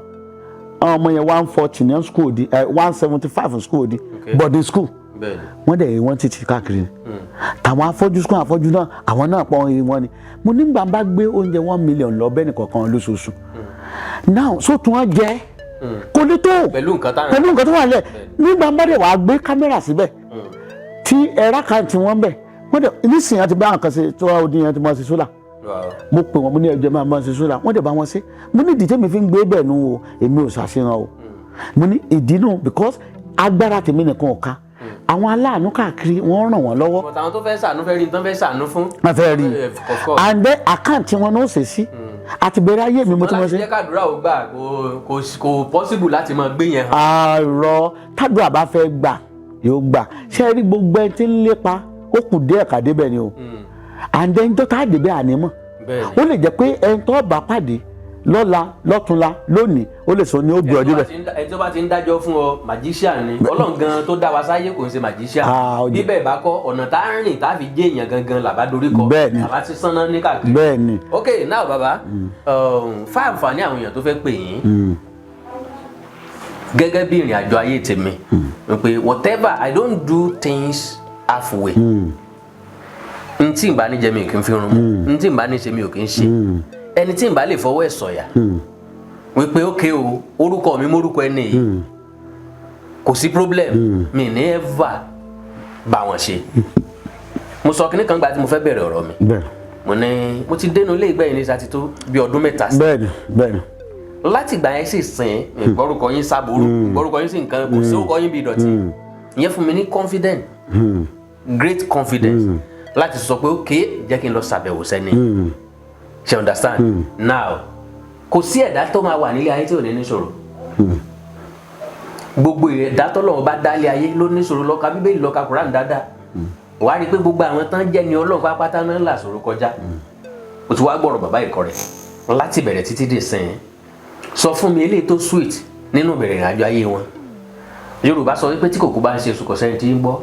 ọmọ yẹn. 140 ní school di 175 school di boarding school. Wọ́n dẹ̀ wọ́n títí káàkiri ni tàwọn afọ́jú, school afọ́jú náà, àwọn náà pọ̀ wọn ni. Mo nígbà bá gbé oúnjẹ 1 million lọ bẹ́ẹ̀ nìkọ̀ọ̀kan lóṣooṣù now, so tún wọ́n jẹ́ kò ní tó pẹ̀lú nǹkan táwọn pẹ̀lú nǹkan tó wà lẹ̀. Nígbà bá dẹ̀ wàá gbé kámẹ́rà síbẹ̀ tí ẹ̀rá kan tí wọ́n bẹ̀, wọ́n dẹ̀ nísìnyí àti bá nǹkan ṣe tó wà ó dín yẹn tí mo ṣe solar. Mo pè wọ́n, mo ní ẹjọ́ máa bá wọn ṣe solar. Wọ́n dẹ̀ bá wọn ṣe. Mo ní ìdí tèmi fi ń gbé bẹ̀ nù o, èmi ò ṣàṣehàn o. Mo ní ìdí nù because agbára tèmi nìkan ò ká. Àwọn aláàánú káàkiri, wọ́n ràn wọ́n lọ́wọ́. But àwọn tó fẹ́ ṣàánú fẹ́ rí tán fẹ́ ṣàánú fún. Wọ́n fẹ́ rí. Of course. And then àkáǹtì wọn náà ó ṣe sí àti bẹ̀rẹ̀ ayé mi, mo tún wọ́n láti ṣe. Jẹ́ kàdúrà ó gbà, kò possible láti máa gbé yẹn hàn. Àárọ̀ tàdúrà bá fẹ́ gbà, yóò gbà. Ṣé ẹ rí gbogbo ẹni tí ń lépa, ó kù díẹ̀ ká débẹ̀ ni o. And then tó tá a débẹ̀ ànímọ̀, ó lè jẹ́ pé ẹni tó bá pàdé lọ́la, lọ́túnla, lónìí, ó lè sọ ní ó gbé ọ débẹ̀. Ẹni tó bá ti ń dájọ́ fún ọ, magician ni. Ọlọ́run gan tó dá wa sáyé kò ń ṣe magician. Ah, ó jẹ́. Bíbẹ̀ bá kọ́ ọ̀nà tá a rìn tá a fi jẹ́ èèyàn gangan làbá dorí kọ. Làbá ti sanná ní káàkiri. Ok, now baba, fáànfààní àwọn èèyàn tó fẹ́ pè yín, gẹ́gẹ́ bí ìrìn àjò ayé tèmi pé whatever, I don't do things halfway. N tí n bá ní jẹ, mi ò kí ń fi rún mu. N tí n bá ní ṣe, mi ò kí ń ṣe. Ẹni tí n bá lè fọwọ́ ẹ̀ sọ̀yà wípé ok o, orúkọ mi mórúkọ ẹni yìí, kò sí problem, mi ní ever bá wọn ṣe. Mo sọ kinní kan gba tí mo fẹ́ bẹ̀rẹ̀ ọ̀rọ̀ mi. Mo ní mo ti dénú ilé ìgbẹ́yìn ní sátì tó bí ọdún 3 sí. bẹ́ẹ̀ni bẹ́ẹ̀ni Láti ìgbà yẹn sì sìn, ìgbọ́rúkọ yín sábúrú, ìgbọ́rúkọ yín sì nǹkan, kò sí orúkọ yín bí ìdọ̀tí. Ìyẹn fún mi ní confidence, great confidence láti sọ pé ok, jẹ́ kí n lọ ṣàbẹ̀wò sẹ́ni ṣe. Understand now? Kò sí ẹ̀dá tó máa wà nílé ayé tí ò ní níṣòro. Gbogbo ẹ̀dá tọ́lọ́run bá dálé ayé ló níṣòro. Lọ ka Bíbélì, lọ ka Kùránì dáadáa, wàá rí i pé gbogbo àwọn tán jẹ́ ni Ọlọ́run pátápátá náà là ṣòro kọjá. O ti wá gbọ́rọ̀ bàbá ìkọ́ rẹ̀ láti bẹ̀rẹ̀ títí dé sẹ́yìn. Sọ fún mi eléyìí tó sweet nínú ìbẹ̀rẹ̀ ìrìnàjò ayé wọn. Yorùbá sọ wípé tí kòkó bá ń ṣe sùkọ̀, sẹ́ni tí ń gbọ́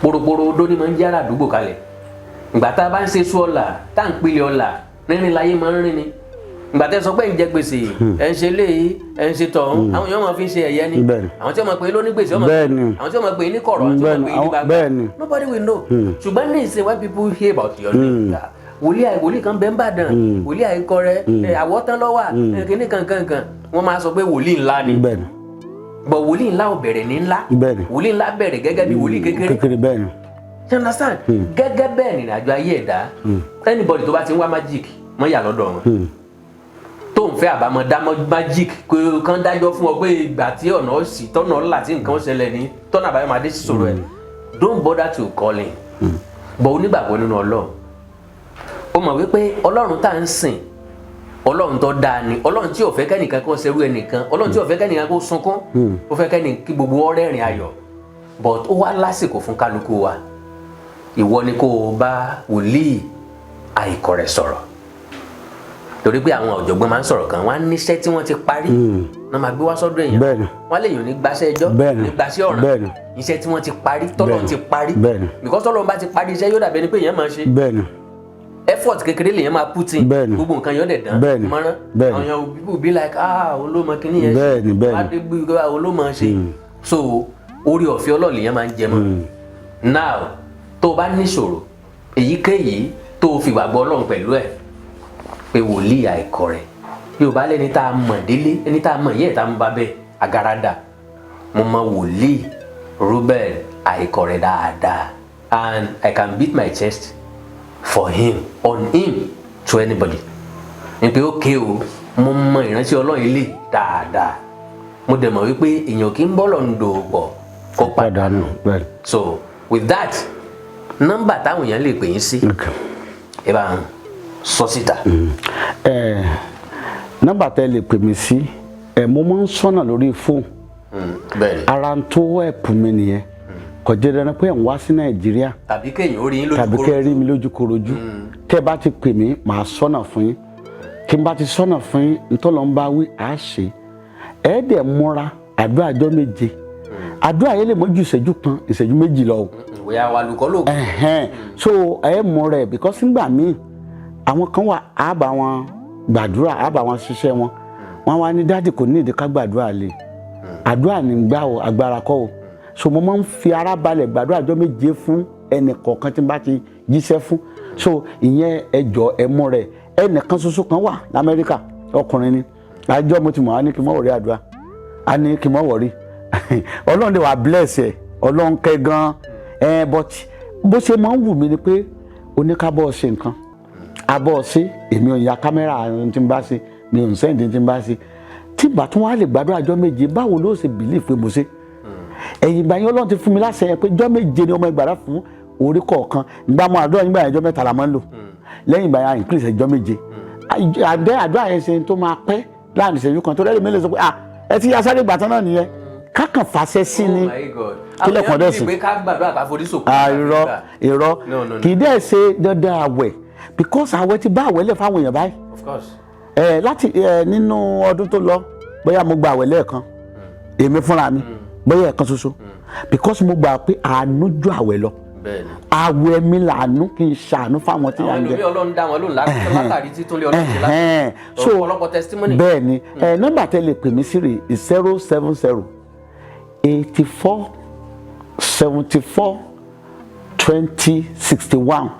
poroporo odó ni máa ń yára àdúgbò kalẹ̀. Ìgbà tá a bá ń ṣe sú ọ̀la, tá à ń pilẹ̀ ọ̀la rínrin láyé máa ń rìn ni. Ìgbà tẹ́ sọ pé ń jẹ gbèsè, ẹ̀ ń ṣe léyìí, ẹ̀ ń ṣe tọ̀hún, àwọn èèyàn máa fi ń ṣe ẹ̀yẹ ni. Àwọn tí wọ́n máa pè é lónígbèsè, wọ́n máa àwọn tí wọ́n máa pè é ní kọ̀rọ̀, àwọn tí wọ́n máa pè é ní gbangba, nobody will know. Ṣùgbọ́n ní ìsìn, when people hear about your name, Wòlíì kan bẹ́ẹ̀ ń bàdàn, wòlíì Àìkọrẹ ẹ, àwọ̀tán lọ́wà kíní kankankan, wọ́n máa sọ pé wòlíì ńlá ni. But wòlíì ńlá ò bẹ̀rẹ̀ ní ńlá. Wòlíì ńlá bẹ̀rẹ̀ gẹ́gẹ́ bí wòlíì kékeré. Kékeré, bẹ́ẹ̀ni. You understand? Gẹ́gẹ́ bẹ́ẹ̀ nìrìn àjò ayé ẹ̀dá. Anybody tó bá ti ń wá magic mọ́ yà lọ́dọ̀ wọn tó ń fẹ́ àbámọ̀dá magic pé kán dájọ́ fún ọ pé ìgbà tí ọ̀nà sì tọ́nà ọ̀la tí nǹkan ṣẹlẹ̀ ní tọ́nà àbáyọ máa dé sí sọ̀rọ̀ ẹ̀, don't bother to call him. But onígbàgbọ́ nínú Ọlọ́run, ó mọ̀ wípé Ọlọ́run tá à ń sìn, Ọlọ́run tó dáa ni, Ọlọ́run tí ò fẹ́ kẹ́nìkan kó ṣerú ẹnìkan, Ọlọ́run tí ò fẹ́ kẹ́nìkan kó sunkún, ó fẹ́ kẹ́nì kí gbogbo ọ̀rẹ́ rìn ayọ̀, but ó wá lásìkò fún kálukú wa. Ìwọ ni kó o bá wòlíì Àìkọrẹ sọ̀rọ̀, torí pé àwọn ọ̀jọ̀gbọ́n máa ń sọ̀rọ̀ kan, wọ́n á níṣẹ́ tí wọ́n ti parí náà máa gbé wá sọ́dọ̀ èèyàn. Wọ́n á lè yàn ní gbaṣẹ́ ẹjọ́, ní gbaṣẹ́ ọ̀ràn, iṣẹ́ tí wọ́n ti parí, tọ́lọ́run ti parí, because tọ́lọ́run bá ti parí iṣẹ́, yóò dàbí ẹni pé èèyàn máa ṣe effort kékeré lèèyàn máa put in, gbogbo nǹkan yóò dẹ̀ dán mọ́rán. Àwọn èèyàn, people be like, "Ah, olómọ kìíní yẹn ṣe." Bẹ́ẹ̀ni. Wá dé gbé, olómọ ṣe. So orí ọ̀fẹ́ Ọlọ́run lèèyàn máa ń jẹ mọ́. Now, tó o bá níṣòro èyíkéyìí tó o fi gbàgbọ́ Ọlọ́run pẹ̀lú ẹ̀ pé wòlíì Àìkọrẹ, Yorùbá lẹ́ni tá a mọ̀ délé, ẹni tá a mọ̀ yẹ́ ẹ̀ tá a mọ̀ bá bẹ́ẹ̀ agarada. Mo mọ wòlíì Reuben Àìkọrẹ dáadáa, and I can beat my chest for him, on him, to anybody ní pé ókè o, mo mọ ìránṣẹ́ Ọlọ́run ilé dáadáa. Mo dẹ̀ mọ̀ wípé èèyàn kì í bọ́lọ̀ ń dòwò pọ̀ kó pàdánù, bẹ́ẹ̀ni. So with that, nọ́mbà táwọn èèyàn lè pè yín sí, ẹ bá ń sọ síta. Ẹ nọ́mbà tẹ́ lè pè mí sí, ẹ mo máa ń sọ̀nà lórí fóònù. Ara ń tó ẹ̀pù mi nìyẹn. Kò jẹ́ dandan pé ẹ̀ ń wá sí Nàìjíríà tàbí kéèyàn ó rí yín lójú tàbí kẹ́ ẹ rí mi lójú korojú. Tẹ́ ẹ bá ti pè mí, màá sọ̀nà fún yín. Tí n bá ti sọ̀nà fún yín, ntọ́lọ́ ń bá wí, à á ṣe. Ẹ dẹ̀ múra àdúrà ọjọ́ 7. Àdúrà yẹn lè mọ́ ju ìṣẹ́jú 1, ìṣẹ́jú 2 lọ o. Ìwé àwọn alùkọ́ lóògùn. Ẹ̀hẹ́n. So ẹ múra ẹ̀, because nígbà míì àwọn kan wà, á bá wọn gbàdúrà, á bá wọn ṣiṣẹ́ wọn, wọn wá ní, "Daddy, kò ní ìdí ká gbàdúrà lé. Àdúrà ní gbà o, agbára kọ́ o." So mo máa ń fi ara balẹ̀ gbàdúrà ọjọ́ 7 fún ẹnì kọ̀ọ̀kan tí n bá ti jíṣẹ́ fún. So ìyẹn, ẹ jọ, ẹ múra ẹ. Ẹnìkan ṣoṣo kan wà l'Amẹ́ríkà, ọkùnrin ni. Àjọ mo ti mọ̀, á ní kí n mọ̀ wọ̀rí àdúrà, á ní kí n mọ̀ wọ̀rí. Ọlọ́run lè wà bless ẹ, Ọlọ́run kẹ́ gan ẹ. But bó ṣe máa ń wù mí ni pé oníkábọ̀ ṣe nǹkan abọ́ ṣe, èmi ò ya kámẹ́rà tí n bá ṣe, mi ò ń send tí n bá ṣe. Tí ìgbà tún wá lè gbàdúrà ọjọ́ 7, báwo ló ṣe believe pé mo ṣe? Ẹ̀yìn ìgbà yẹn, Ọlọ́run ti fún mi láṣẹ yẹn pé ọjọ́ 7 ni ọmọ ìgbàdá fún orí kọ̀ọ̀kan. Ìgbà mọ àdúrà nígbà yẹn, ọjọ́ 3 la máa ń lò. Lẹ́yìn ìgbà yẹn, increase ọjọ́ 7. Àdé àdúrà yẹn ṣe tó máa pẹ́ láàrin ìṣẹ́jú kan tó rẹ́rìí mi lè sọ pé, "Ah, ẹ ti ya sáré gbà tán náà nìyẹn." Kákan fàṣẹ sí ni. Oh my God. Kílẹ̀ Àwọn kan èèyàn dẹ̀ believe sí. pé ká gbàdúrà ká forí sòkò. Ah, irọ́, irọ́. No, no, no. Kì í dẹ́ ṣe dandan àwẹ̀, because àwẹ̀ ti bá àwẹ̀ lẹ̀ fáwọn èèyàn báyìí. Of course. Ẹ láti ẹ nínú ọdún tó lọ, bóyá mo gba àwẹ̀ lẹ́ẹ̀kan, èmi fúnra mi, bóyá ẹ̀kan ṣoṣo, because mo gbà pé àánú ju àwẹ̀ lọ. Àwẹ̀ mi làánú, kí n ṣàánú fáwọn tí Àwọn à ń jẹ. ẹlòmíì, Ọlọ́run dá wọn lóhùn látàrí títúnlé Ọlọ́run ṣe láti So ọ̀pọ̀lọpọ̀ testimony. Bẹ́ẹ̀ ni. Ẹ nọ́mbà tẹ́ lè pè mí sí rè: 070 84 74 20 61.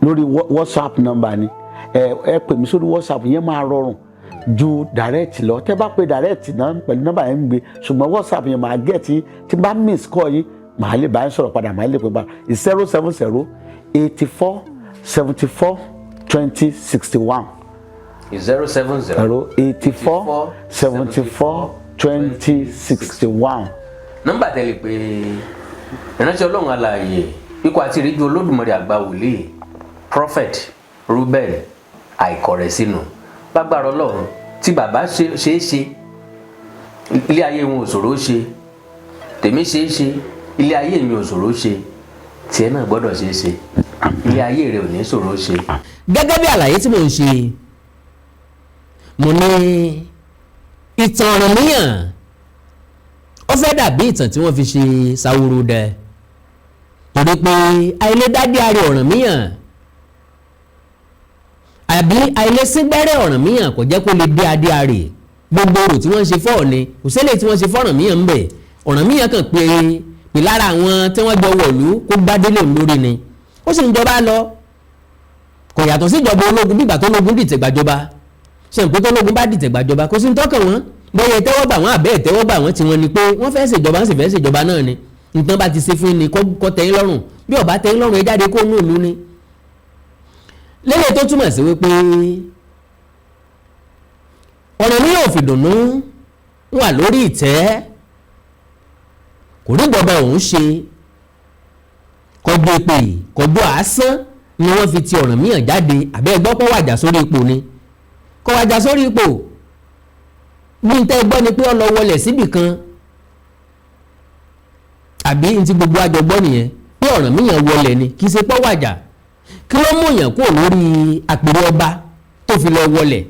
Lórí WhatsApp nọ́mbà ni. Ẹ pè mí sórí WhatsApp yẹn, máa rọrùn ju direct lọ. Tẹ́ bá pè direct náà pẹ̀lú nọ́mbà yẹn ń gbé, ṣùgbọ́n WhatsApp yẹn, máa get yín. Tí bá miss call yín, màá lè bá yín sọ̀rọ̀ padà, màá lè pè padà. 070 84 74 20 61. 070 0 84 74 20 61. Nọ́mbà tẹ́ lè pè ìránṣẹ́ Ọlọ́run alààyè, ikọ̀ àti ìríjú Olódùmarè, àgbà wòlíì Prophet Reuben Àìkọrẹ sínú. Lágbára Ọlọ́run, tí bàbá ṣe é ṣe, ilé ayé wọn ò ṣòro ṣe. Tèmi ṣe é ṣe, ilé ayé mi ò ṣòro ṣe. Tiẹ̀ náà gbọ́dọ̀ ṣe é ṣe, ilé ayé rẹ ò ní ṣòro ṣe. Gẹ́gẹ́ bí àlàyé tí mò ń ṣe, mo ní ìtàn Ọ̀rànmíyàn ó fẹ́ dàbí ìtàn tí wọ́n fi ṣe Ṣaworoidẹ, torí pé àìlédádé ààrẹ Ọ̀rànmíyàn àbí àìlésíngbẹ́rẹ́ Ọ̀rànmíyàn kò jẹ́ kó lè dé adé ààrẹ. Gbogbo orò tí wọ́n ń ṣe fọ́ọ̀ni, kò sẹ́lẹ̀ tí wọ́n ṣe fọ́ọ̀rànmíyàn ń bẹ̀. Ọ̀rànmíyàn kàn pé pè lára àwọn tí wọ́n jọ wọ̀lú kó gbádélé lórí ni, ó sì ń jọba lọ. Kò yàtọ̀ sí ìjọba ológun. Bígbà tó lógun dìtẹ̀ gbàjọba, ṣe ń pé tó lógun bá dìtẹ̀ gbàjọba, kò sí ní tọ́kàn wọn bóyá ìtẹ́wọ́ gbà wọ́n àbẹ́ ìtẹ́wọ́ gbà wọ́n. Tiwọn ni pé wọ́n fẹ́ ṣèjọba, wọ́n sì fẹ́ ṣèjọba náà ni. Nǹkan bá ti ṣe fún ni kó tẹ́yìn lọ́rùn, bí ó bá tẹ́yìn lọ́rùn, ẹ jáde kó nù ìlú ni. Lélẹ̀ tó túmọ̀ sí wípé Ọ̀rànmíyàn ò fìdùnnú wà lórí ìtẹ́, kò rí ìjọba òun ṣe. Kọjú èpè, kọjú àásán ni wọ́n fi ti Ọ̀rànmíyàn jáde. Àbẹ́ ẹgbọ́ pọ̀ wàjà sórí ipò ni? Kò wàjà sórí ipò. Bí n tẹ́ gbọ́ ni pé ó lọ wọlé síbì kan, àbí n ti gbogbo àjọ gbọ́ nìyẹn pé Ọ̀rànmíyàn wọlé ni, kì í ṣe pọ́ wàjà. Kí ló mú yàn kúrò lórí àpèrè ọba tó fi lọ wọlé?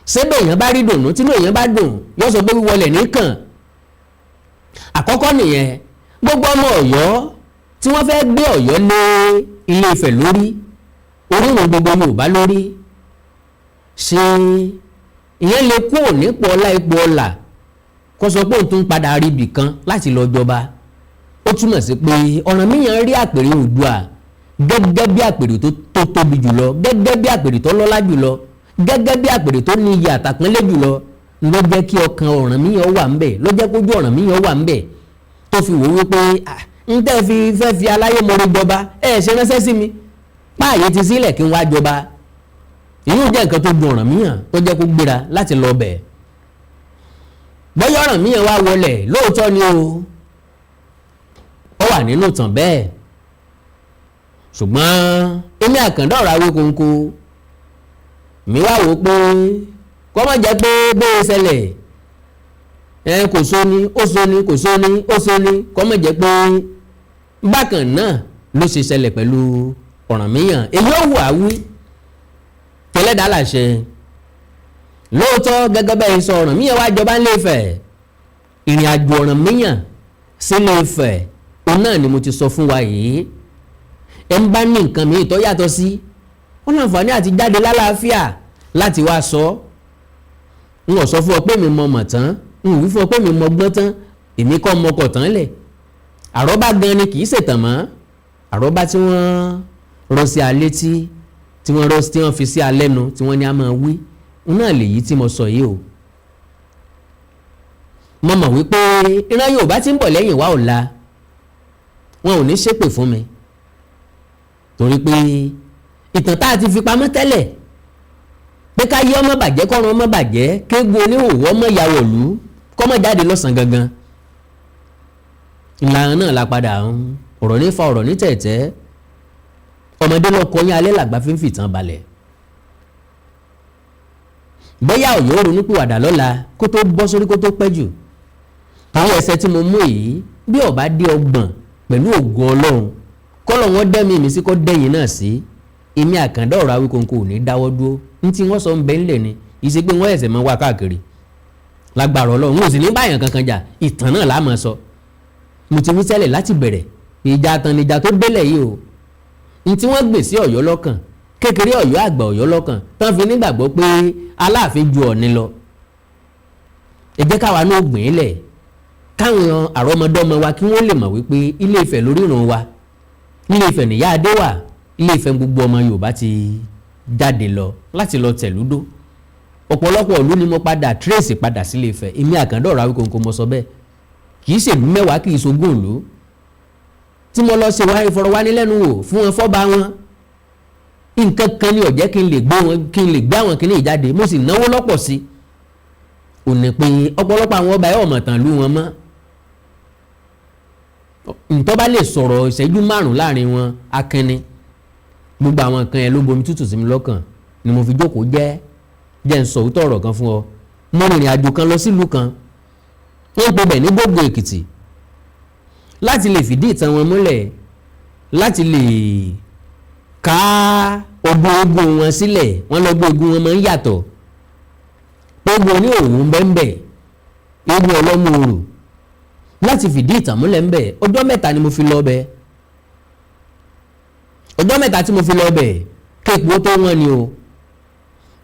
Sẹ́bẹ̀ èèyàn bá rí dùnú, tínú èèyàn bá dùn, yóò sọ pé wíwọlé nìkan. Àkọ́kọ́ nìyẹn. Gbogbo ọmọ Ọ̀yọ́ tí wọ́n fẹ́ gbé Ọ̀yọ́ lé Ilé Ifẹ̀ lórí, orírun gbogbo Yorùbá lórí, ṣé ìyẹn lè kúrò nípò ọlá, ipò ọlà, kó sọ pé òun tún padà rí ibì kan láti lọ jọba? Ó túmọ̀ sí pé Ọ̀rànmíyàn rí àpèrè Oòduà gẹ́gẹ́ bí àpèrè tó tóbi jùlọ, gẹ́gẹ́ bí àpèrè tó lọ́lá jùlọ, gẹ́gẹ́ bí àpèrè tó ní iyì àtàpọ́nlé jùlọ. Ló jẹ́ kí ọkàn Ọ̀rànmíyàn wà ńbẹ̀, ló jẹ́ kójú Ọ̀rànmíyàn wà ńbẹ̀, tó fi wò wípé ń tẹ́ fi fẹ́ fi aláyé mọ́rí jọba, ẹ ṣe ránṣẹ́ sí mi páàyè ti sílẹ̀ kí n wá jọba. Èyí jẹ́ nǹkan tó dùn Ọ̀rànmíyàn, tó jẹ́ kó gbéra láti lọ bẹ̀. Bóyá Ọ̀rànmíyàn wá wọlé lóòótọ́ ni o, ó wà nínú ìtàn bẹ́ẹ̀, ṣùgbọ́n èmi Àkàndá ọ̀rọ̀ Awíkonko mi wá wò ó pé kọ́ má jẹ́ pé bóyá ṣẹlẹ̀ ẹ kò sóni, ó sóni, kò sóni, ó sóni, kọ́ má jẹ́ pé bákan náà ló ṣe ṣẹlẹ̀ pẹ̀lú Ọ̀rànmíyàn. Èyí ó wù á wí tẹ́lẹ̀dá làṣẹ. Lóòótọ́, gẹ́gẹ́ bẹ́ẹ̀ sọ, Ọ̀rànmíyàn wá jọba ńlẹ̀ Ifẹ̀. Ìrìn àjò Ọ̀rànmíyàn sílẹ̀ Ifẹ̀, òun náà ni mo ti sọ fún wa yìí. Ẹ ń bá ní nǹkan mìíràn tó yàtọ̀ sí, ó láǹfààní àti jáde lálàáfíà láti wá sọ. N ò sọ fún ọ pé mi mọ mọ̀ tán, n ò wí fún ọ pé mi mọ gbọ́n tán. Èmi kọ́ mọkọ̀ tán lẹ̀. Àrọ́bá gan ni kì í ṣètàn mọ́. Àrọ́bá tí wọ́n rọ sí alẹ́, tí wọ́n rọ, tí wọ́n fi sí alẹ́ nu, tí wọ́n ní a máa wí, n náà lèyí tí mo sọ yìí o. Mo mọ̀ wípé ìran Yorùbá tí ń bọ̀ lẹ́yìn wa ọ̀la, wọn ò ní ṣépè fún mi, torí pé ìtàn tá a ti fi pamọ́ tẹ́lẹ̀ pé ká yí ọmọ bàjẹ́, kọ́run ọmọ bàjẹ́, kéegun oníhòòhò ọmọ ìyàwó ìlú kọ́mọ jáde lọ́sàn gangan, ìlànà náà la padà ń ọ̀rọ̀ ní fa ọ̀rọ̀ ní tẹ̀tẹ̀. Ọmọdé lọ kọyín alẹ́ làgbà fi ń fìtàn balẹ̀. Bóyá Ọ̀yọ́ ronúpìwàdà lọ́la kó tó bọ́ sórí, kó tó pẹ́ jù. Torí ẹsẹ̀ tí mo mú yìí, bí ó bá dé 30, pẹ̀lú ògo Ọlọ́run, kọ́lọ̀ wọn dẹ́mi mi sí, kọ́ dẹ́yìn náà sí, èmi Àkàndá ọ̀rọ̀ Awíkonko ò ní dáwọ́ dúró. Ní tí wọ́n sọ ń bẹ́ ńlẹ̀ ni, ìṣe pé wọ́n ẹ̀sẹ̀ máa wá káàkiri. Lágbára Ọlọ́run, ò sì ní báyàn kankan jà. Ìtàn náà la máa sọ. Mo ti wí tẹ́lẹ̀ láti bẹ̀rẹ̀, ìjà tán níjà tó délẹ̀ yìí o. Ní tí wọ́n gbè sí Ọ̀yọ́ lọ́kàn, kékeré Ọ̀yọ́, àgbà Ọ̀yọ́ lọ́kàn, tán fi nígbàgbọ́ pé Aláàfin ju Ọ̀ọ̀ni lọ, ẹ jẹ́ káwa náà gbìn ín lẹ̀, káwọn àrọ́mọdọ́mọ wa kí wọ́n lè mọ̀ wípé Ilé Ifẹ̀ lórírun wa, Ilé Ifẹ̀ nìyá adé wà, Ilé Ifẹ̀ gbogbo ọmọ Yorùbá ti jáde lọ láti lọ tẹ̀lúdó. Ọ̀pọ̀lọpọ̀ ìlú ni mo padà trace padà sílé Ifẹ̀. Èmi Àkàndá ọ̀rọ̀ Awíkonko mo sọ bẹ́ẹ̀. Kì í ṣèlú 10, kì í ṣogún ìlú tí mo lọ ṣe ìfọ̀rọ̀wánilẹ́nuwò fún wọn, fọ́ba wọn. Nǹkan kan ni ó jẹ́ kí n lè gbé wọn, kí n lè gbé àwọn kìnìún jáde, mo sì náwó lọ́pọ̀ sí ò ní pé ọ̀pọ̀lọpọ̀ àwọn ọba ẹ̀ ọ̀mọ̀ tàn lú wọn mọ́. Ntọ́ bá lè sọ̀rọ̀ ìṣẹ́jú 5 láàrin wọn, akínni. Gbogbo àwọn nǹkan yẹn ló bomi tútù sí mi lọ́kàn ni mo fi jókòó jẹ́. Jẹ́ ń sọ òótọ́ ọ̀rọ̀ kan fún ọ. Mo rìnrìn àjò kan lọ sílùú kan, wọ́n pe bẹ̀ ní Gbogbo Èkìtì, láti lè fìdí ìtàn wọn múlẹ̀, láti lè ká ọgbọ́n ogun wọn sílẹ̀. Wọ́n lọ́gbọ́n ogun wọn máa ń yàtọ̀. Ogun oní òwú ń bẹ́ẹ̀, ogun ọlọ́mú òrù, láti fìdí ìtàn múlẹ̀ ń bẹ̀. Ọjọ́ 3 ni mo fi lọ bẹ̀. Ọjọ́ 3 tí mo fi lọ bẹ̀, kéèpù tó wọ́n ni o.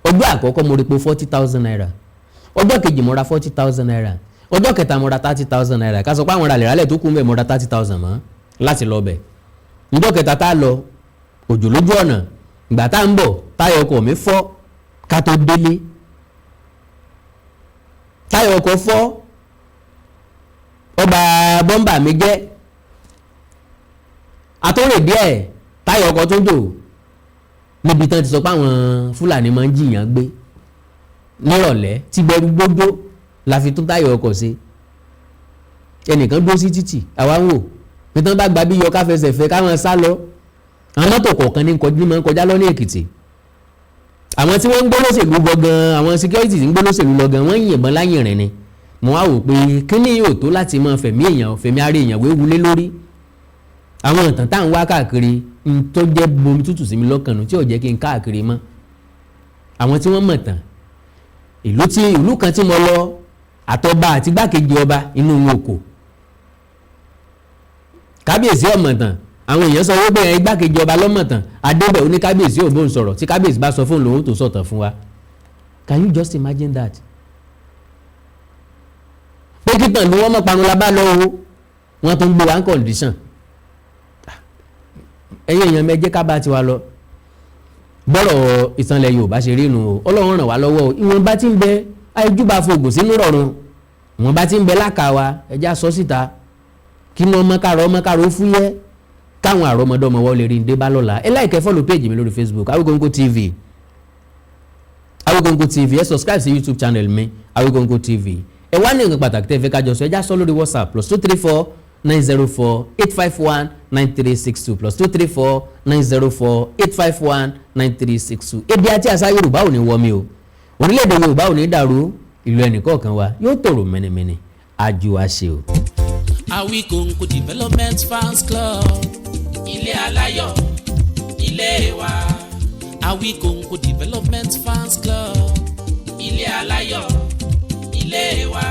Ọjọ́ àkọ́kọ́, mo repo ₦40,000. Ọjọ́ kejì, mo ra ₦40,000. Ọjọ́ kẹta, mo ra ₦30,000. Ká sọ pé àwọn ralẹ̀ ralẹ̀ tó kù ń bẹ̀, mo ra 30,000 mọ́ láti lọ bẹ̀. Ọjọ́ kẹta tá a lọ, òjò lójú ọ̀nà. Ìgbà tá ń bọ̀, táyà ọkọ̀ mi fọ́. Ká tó délé, táyà ọkọ̀ fọ́, ó bà bumper mi jẹ́. Àtúnrè díẹ̀, táyà ọkọ̀ tó dò níbi tán ti sọ pé àwọn Fúlàní máa ń jìyàn gbé nírọ̀lẹ́ tí bẹ̀rù gbógbó la fi tún táyà ọkọ̀ ṣe. Ẹnìkan dúró sí títì, àwa ń wò pé tán bá gba bí yọ, ká fẹsẹ̀ fẹ́, káwọn sá lọ. Àwọn mọ́tò kọ̀ọ̀kan ní kọjú máa ń kọjá lọ́ní Èkìtì. Àwọn tí wọ́n ń gbé lóṣèlú bọ̀ gan, àwọn security tí ń gbé lóṣèlú lọ gan, wọ́n ń yìnbọn láyìn rìn ni. Mo wá wò pé kíní yóò tó láti máa fẹ̀mí èèyàn, fẹ̀mí ara èèyàn wéwu lé lórí. Àwọn ìtàn tá à ń wá káàkiri ń tó jẹ́ bomi tútù sí mi lọ́kàn nù tí ò jẹ́ kí n káàkiri mọ́. Àwọn tí wọ́n mọ̀ tán ìlú, tí ìlú kan tí mo lọ, àtọba àti gbákejì ọba, inú wọn kò kábíyèsí ọ̀mọ̀tàn. Àwọn èèyàn sọ wípé ẹ igbákejì ọba lọ́mọ̀tàn. Adébẹ̀, ó ní kábíyèsí ò bóun sọ̀rọ̀. Tí kábíyèsí bá sọ fóun lòun tó sọ̀tàn fún wa. Can you just imagine that? Pé kíntàn ni wọ́n mọ̀ parun la bá lọ o, wọ́n tún gbé wa ń condition. Ẹ̀yin èèyàn mi, ẹ jẹ́ ká bá tiwa lọ. Bọ́rọ̀ ìtànlẹ̀ Yorùbá ṣe rí nu o. Ọlọ́run ràn wá lọ́wọ́ o. Ìwọ̀nba tí ń bẹ, àìjúbà fògùn sínú rọ̀rùn. Ìwọ̀nba tí ń bẹ lákàá wa, ẹ já sọ síta kí ní ọmọ kárọ̀, ọmọ kárọ̀ ó fúyẹ́, káwọn àrọ́mọdọ́mọ wọ́n lè rí ndé bá lọ́la. Ẹ like, follow page mi lórí Facebook, Awikonko TV, Awikonko TV. Ẹ subscribe sí YouTube channel mi, Awikonko TV. Ẹ wá ní nǹkan pàtàkì tẹ́ fẹ́ kájọ sọ, ẹ já sọ lórí WhatsApp, +234 904 851 9362, +234 904 851 9362. Èdè àti àṣà Yorùbá ò ní wọmi o. Orílẹ̀-èdè Yorùbá ò ní dàrú. Ìlú ẹnìkọ̀ọ̀kan wa yóò tòrò mẹ́nimẹ́ni. Àjò àṣẹ o. Awikonko Development Fans Club, ilé aláyọ̀, ilé wa. Awikonko Development Fans Club, ilé aláyọ̀, ilé wa.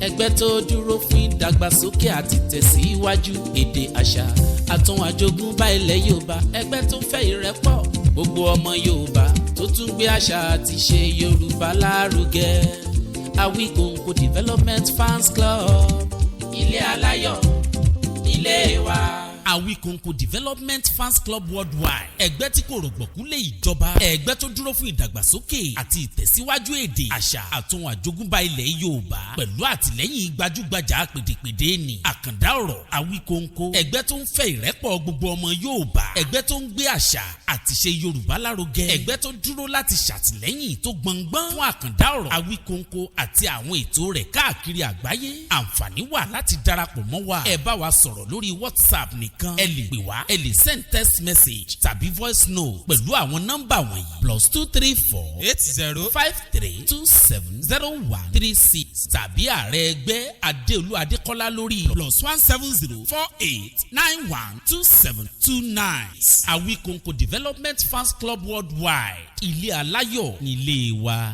Ẹgbẹ́ tó dúró fún ìdàgbàsókè àti tẹ̀síwájú èdè, àṣà àtún àjogúnbá ilẹ̀ Yorùbá. Ẹgbẹ́ tó fẹ́ ìrẹ́pọ̀ gbogbo ọmọ Yorùbá, tó tún gbé àṣà àti ṣe Yorùbá lárugẹ. Awikonko Development Fans Club, ilé aláyọ̀, ilé wa. Awikonko Development Fans Club Worldwide, ẹgbẹ́ tí kò rọ̀gbọ̀kú lé ìjọba, ẹgbẹ́ tó dúró fún ìdàgbàsókè àti ìtẹ̀síwájú èdè, àṣà àtún àjogúnbá ilẹ̀ Yorùbá, pẹ̀lú àtìlẹ́yìn gbajúgbajà pèdèpèdè ní àkàndá ọ̀rọ̀ Awikonko. Ẹgbẹ́ tó ń fẹ́ ìrẹ́pọ̀ gbogbo ọmọ Yorùbá, ẹgbẹ́ tó ń gbé àṣà àti ṣe Yorùbá lárugẹ, ẹgbẹ́ tó dúró láti ṣàtìlẹ́yìn tó gbọngbọ́n fún àkàndá ọ̀rọ̀ Awikonko àti àwọn ètò rẹ̀ káàkiri àgbáyé. Àǹfààní wà láti darapọ̀ mọ́ wa. Ẹ bá wa sọ̀rọ̀ lórí WhatsApp nìkan. Ẹ lè pè wá, ẹ lè send text message tàbí voice note pẹ̀lú àwọn nọ́mbà wọ̀nyí: +234 80 53 27 01 36, tàbí ààrẹ ẹgbẹ́ Adéolú Adékọ́lá lórí +1 70 48 91 27 29. Awikonko Development Fans Club Worldwide, ilé aláyọ̀ nílé wa.